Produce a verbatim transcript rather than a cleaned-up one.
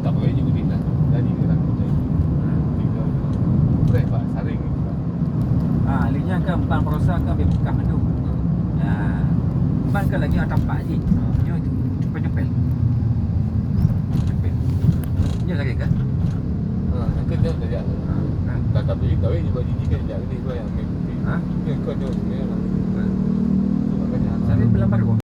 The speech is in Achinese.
Tak payah nyebut inah. Jadi dia takut. Tinggal. Bukan, Pak, saring. Ah, lé nyan kan ban baroesa kan habéh peugah mandum. Ya. Ban kan lagèe tampak jih. Nyoe tu, cepet-cepet. Cepet. Nyoe lagèe kan? Ha, sakét nyoe saja. Ha, kan. Tak, tapi, tapi juga jijik kan, jak ni dua yang main. Ha? Dia kau jauh, dia orang. Tapi belum baru.